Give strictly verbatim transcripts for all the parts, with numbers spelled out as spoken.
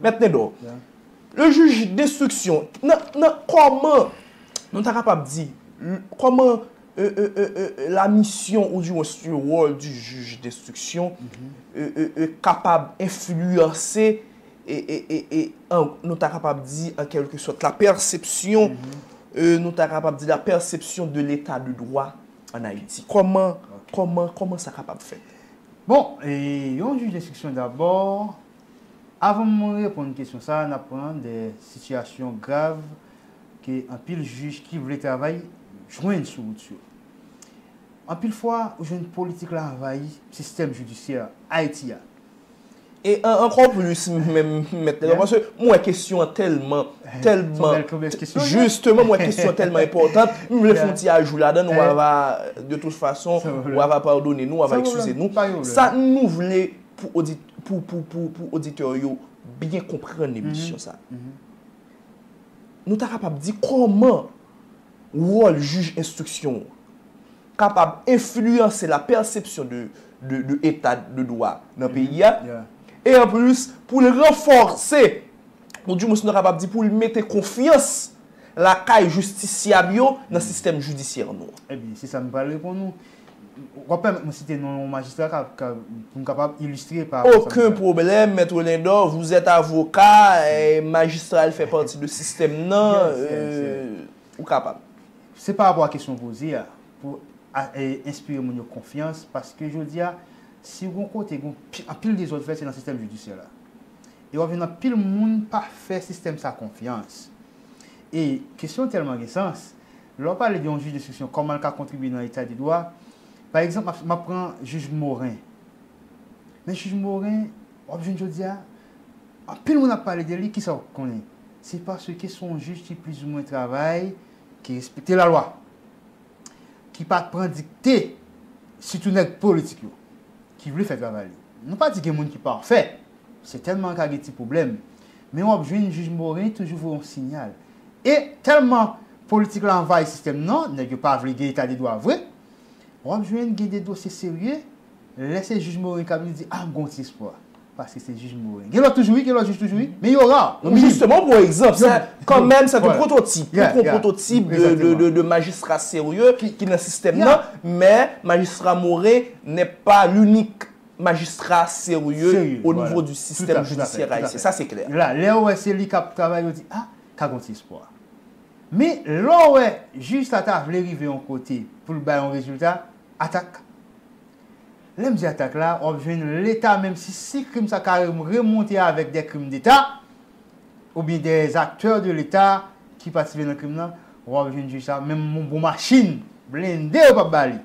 Mèt Nendò, le juge d'instruction, nan, nan, kòman nou ta kapab di, l- kòman euh, euh, euh, euh, la mission ou du moins le rôle du juge d'instruction euh, euh, euh, kapab enfliyanse e, e, e, e an- nou ta kapab di an kèlke sòt la pèsepsyon euh, nou ta kapab di la pèsepsyon de l'état de droit en Haïti. Kòman kòman kòman sa kapab fèt? Bon, e yon jij enstriksyon dabò, avan mwen reponn kesyon sa, n ap pran de sitiyasyon grav ke anpil jij ki vle travay jwenn sou wout yo. Anpil fwa, ou jwenn politik la anvayi sistèm jidisyè Ayiti a. E an- ankò plis menm mèt Nendò, paske mwen wè kesyon an tèlman tèlman Bèl kesyon, jisteman mwen wè kesyon an tèlman enpòtan, m vle fè yon ti ajou ladan, ou ava de tout fason ou ava padone nou, ou ava eskize nou. Sa nou vle pou odit pou pou pou pou oditè yo byen konprann emisyon sa, nou ta kapab di kòman wòl jij enstriksyon kapab enfliyanse la pèsepsyon de, de, de eta de dwa nan peyi a. E anplis, pou l ranfòse, ou di mwens nou kapab di pou l mete konfyans lakay jistisyab yo nan sistèm jidisyè nou. Ebyen, se sa m pral reponn ou. W ap pèmèt mwen site non yon majistra ka, ka, pou m kapab ilistre pa rapò sa m di Oken a. Pwoblèm, Mèt Lendò, vous êtes avocat, e majistra l fè pati de sistèm nan, Yes, yes, yes. euh, ou kapab. Se pa rapò a kesyon w poze a, pou a- e, enspire moun yo konfyans, paske jodi a, si w gon kote, gon pi- anpil dezòd fèt, se nan sistèm jidisyè la. E w ap jwenn anpil moun pa fè sistèm sa konfyans. E kesyon tèlman gen sans, lè w pale de yon jij enstriksyon, kòman l ka kontribye nan eta de dwa, pa egzanp, m ap- m ap pran jij Morin. Men jij Morin, w ap jwenn jodi a, anpil moun ap pale de li, kisa w konnen? Se paske se yon jij ki plizoumwen travay, ki respekte lalwa, ki pa pran dikte, sitou nèg politik yo, ki vle fè travay li. Nou pa di gen moun ki pafè, sètènman ka gen ti pwoblèm, men w ap jwenn jij Morin toujou voye yon siyal. E tèlman politik la anvayi sistèm nan, nèg yo pa vle gen eta de dwa vre, w ap jwenn gen de dosye serye, lè se jij Morin k ap li di, a, m gon ti espwa. Paske se jij Morin. Gen lòt toujou, wi, gen lòt jij toujou, wi. Men yo ra. Ou jisteman, pou egzanp, sa, kanmenm, se te Voilà. pwototip. Yeah, Nou pran yeah. Pwototip de, de, Exactement. de, de majistra serye ki, ki nan sistèm Yeah. nan, men majistra Morin n'est pas l'unique magistrat sérieux Sérieux, au voilà. niveau du Tout système à fait, tout à fait, judiciaire tout à haïtien. Fait. Ça, c'est clair. La, lè w wè se li k ap travay, yo di, a, ka gon ti espwa. Men lè w wè jij sa ta vle rive yon kote pou l bay yon rezilta, atak. Lè m di atak la, w ap jwenn Leta, menm si, si krim sa ka remonte avèk de krim deta, oubyen de aktè de Leta ki patisipe nan krim nan, w ap jwenn jij sa, menm yon bon machin blende yo p ap ba li.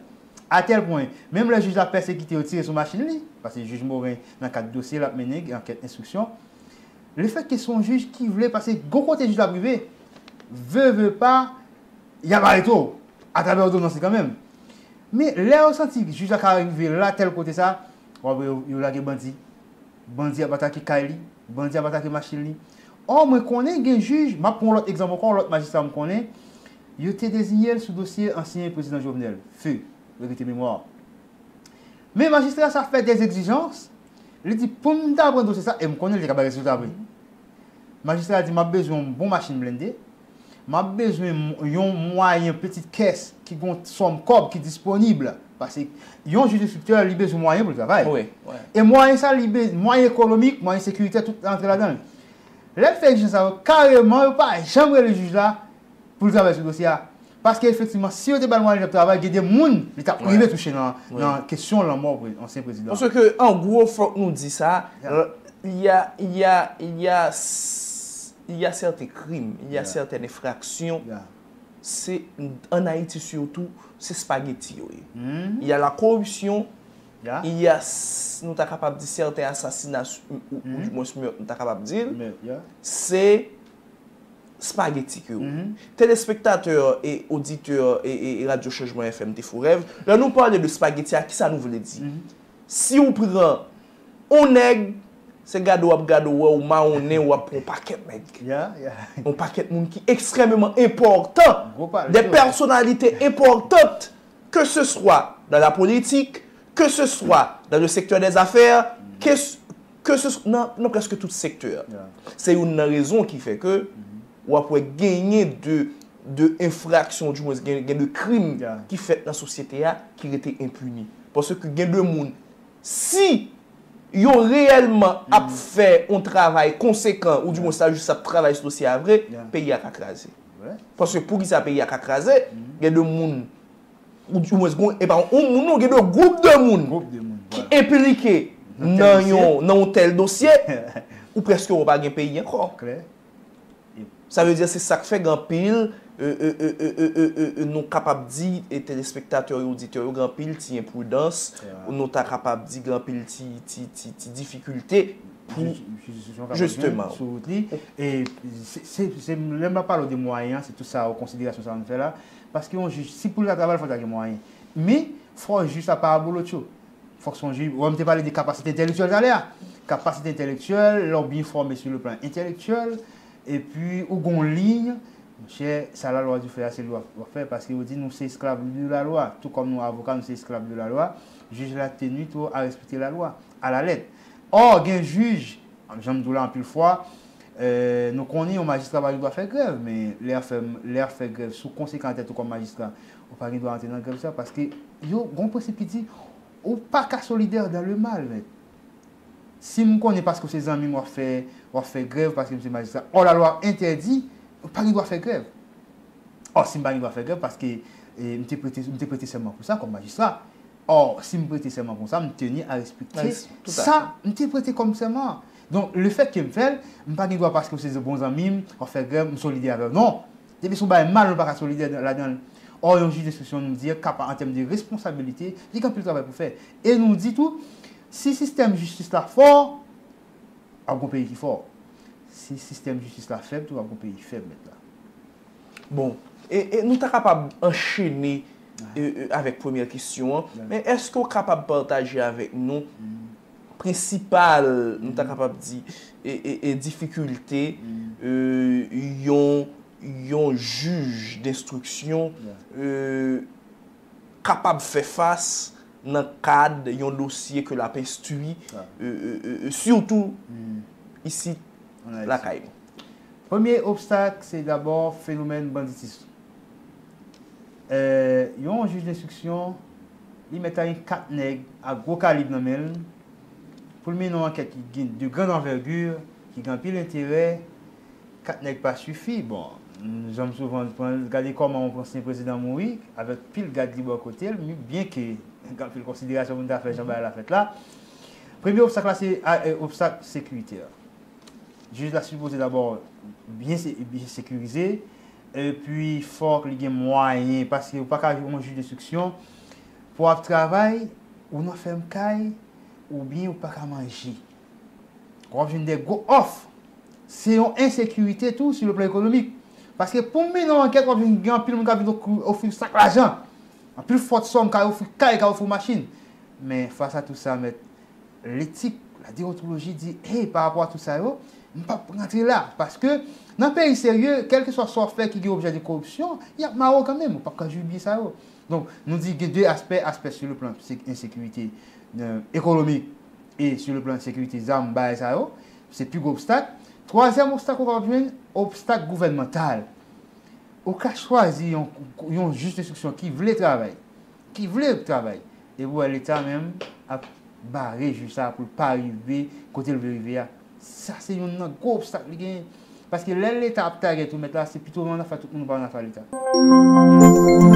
Atèl pwen, menm lè jij la pèsekite yo tire sou machin li, paske jij Morin nan kad dosye l ap mennen, gen ankèt enstriksyon, lefètke se yon jij ki vle, paske gon kote jij la ap rive, ve, ve pa, y ap arete w atravè òdonans li kanmenm. Men lè yo santi jij la ka rive la tèl kote sa, w ap wè yo, yo lage bandi. Bandi ap atake kay li, bandi ap atake machin li. Ò, mwen konnen gen jij, m ap pran yon lòt egzanp ankò, yon lòt majistra m konnen, yo te deziye l sou dosye ansyen prezidan Jovenel, feu, regrete memwa. Men majistra sa fè de egzijans, li di pou m ta pran dosye sa, e m konnen li te ka bay rezilta vre. Majistra a di, m ap bezwen yon bon machin blende, m ap bezwen m- yon mwayen pitit kès ki gon sòm kòb ki disponib, paske yon jij enstriktè, li bezwen mwayen pou l travay. Wi, wi. E mwayen sa, li be- mwayen ekonomik, mwayen sekiritè, tout antre ladan l. Lè l fè egzijans sa yo, kareman, yo pa janm rele jij la pou l travay sou dosye a. Paske efektivman, si yo te ba l mwayen l ap travay, gen de moun li t ap rive touche nan, nan kesyon lanmò pre- ansyen prezidan. Paske, an gwo, fòk nou di sa, il y a, il y a, il y a, il y a certains crimes, il y a certaines infractions, se, an Ayiti sitou, se spageti yo ye. Il y a la corruption, il y a, s- nou ta kapab di, certains assassinats, ou, ou, ou du moins, meurtres, nou ta kapab di l, se spageti ke yo. Telespektatè e oditè e, e, e Radyo Chanjman F M te fou rèv. Lè nou pale de spageti a, kisa nou vle di? Si w pran yon nèg, se gade w ap gade w, wè w mawonnen, w ap pran yon pakèt nèg. Yeah, yeah. Yon pakèt moun ki ekstrèmeman enpòtan. Gwo pale, Des wi. Personnalités importantes, que ce soit dans la politique, que ce soit dans le secteur des affaires, que s- ke se swa nan, nan prèske tout sektè. Se youn nan rezon ki fè ke w ap wè genyen de, de enfraksyon, di mwens gen, gen de krim ki fèt nan sosyete a ki rete enpini. Paske gen de moun, si yo reyèlman ap fè yon travay konsekan, ou di mwens la jis ap travay sou dosye a vre, peyi a ka kraze. Paske poukisa peyi a ka kraze, gen de moun, ou di mwens, e pa yon moun non, gen de gwoup de moun ki enplike nan yon, nan yon tèl dosye, ou prèske wè pa gen peyi ankò. Sa vle di se sa k fè gen anpil, e, e, e, e, e, e, e, nou kapab di, e telespektatè yo, oditè yo, gen anpil ti enpridans, nou ta kapab di gen anpil ti, ti, ti, ti difikilte pou, jisteman, sou wout li. E se, se, se, lè m ap pale de mwayen an, se tout sa, konsiderasyon sa nou fè la. Paske yon jij, si pou l ta travay, fò l ta gen mwayen. Men, fò jij sa pa abolotcho. Fòk se yon jij, wè, m te pale de kapasite entèlektyèl talè a. Kapasite entèlektyèl, lè w byen fòme sou le plan entèlektyèl, epi ou gon liy, monchè, sa lalwa di w fè a, se li w ap, w ap fè, paske yo di nou se esklav de lalwa, tou kòm nou avoka, nou se esklav de lalwa, jij la tenu tou a respekte lalwa, a la lèt. Ò, gen jij, jan m di w la anpil fwa, e, nou konnen yon majistra pa gen dwa fè grèv, men lè y ap fè, lè y ap fè grèv sou konsekans tèt ou kòm majistra, ou pa gen dwa antre nan grèv sa, paske yo gon prensip ki di, ou pa ka solidè dan le mal, mèt. Si m konnen paske w se zanmi m, w ap fè, w ap fè grèv paske m se majistra, ò, lalwa entèdi, ou pa gen dwa fè grèv. Ò, si m pa gen dwa fè grèv paske, e, m te prete, m te prete sèman pou sa kòm majistra. Ò, si m prete sèman pou sa, m teni a respekte sa m te prete kòm sèman an. Donk, lefètke m fè l, m pa gen dwa paske w se bon zanmi m, w ap fè grèv, m solidè avè w. Non! Depi se yon bagay mal, nou pa ka solidè ladan l. Ò, yon jij enstriksyon, nou di, kapab an tèm de responsabilite, li gen anpil travay pou fè. E nou di tou, si sistèm jistis la fò, w ap gon peyi ki fò. Si sistèm jistis la fèb tou, w ap gon peyi ki fèb, mèt la. Bon, e, e nou ta kapab anchene, e, e, avèk premyè kesyon an, men èske w kapab pataje avèk nou prensipal, nou ta kapab di, e, e, e difikilte, e, yon, yon jij denstriksyon, e, kapab fè fas nan kad yon dosye ke l ap enstwi, e, e, e, e, sitou isit lakay nou. Premye obstak, se dabò fenomèn banditis. E, yon jij enstriksyon, li mèt ta gen kat nèg ak gwo kalib nan men l, pou l mennen yon ankèt ki gen de grande envergure, ki gen anpil enterè, kat nèg pa sifi. Bon, jan m souvan pran, gade kòman yon ansyen prezidan mouri, avèk pil gad li bò kote l, men byenke gen anpil konsiderasyon pou n ta fè jan bagay la fèt la. Premye obstak la, se, a, e, obstak sekiritè. Jij la sipoze dabò byen se-, byen sekirize, epi fòk li gen mwayen, paske ou pa ka yon jij enstriksyon pou w ap travay, ou nan fèm kay, oubyen ou pa ka manje. W ap jwenn de gwo òf. Se yon ensekirite tou sou le plan ekonomik. Paske pou w mennen yon ankèt, w ap jwenn gen anpil moun k ap vin ofri w sak lajan. Anpil fòt sòm, ka ofri w kay, ka ofri w machin. Men fas a tou sa, mèt, letik, la deontoloji di, hey, pa rapò a tout sa yo, m p ap rantre la. Paske nan peyi serye, kèlkeswa sa w fè ki gen objè de koripsyon, y ap mare w kanmenm, ou p ap ka jwi byen sa yo. Donk, nou di gen de aspè, aspè sou le plan se-, ensekirite, e, ekonomik e sou le plan sekirite zam, bagay sa yo, se pi gwo obstak. Twazyèm obstak ou kapab jwenn, obstak gouvènmantal. Ou ka chwazi yon, yon jij enstriksyon ki vle travay, ki vle travay, epi w wè Leta menm ap bare jij sa a pou l pa rive kote l vle rive a. Sa se youn nan gwo obstak li genyen. Paske lè Leta ap target ou mèt la, se pito nan afè tout moun, ou pa nan afè Leta.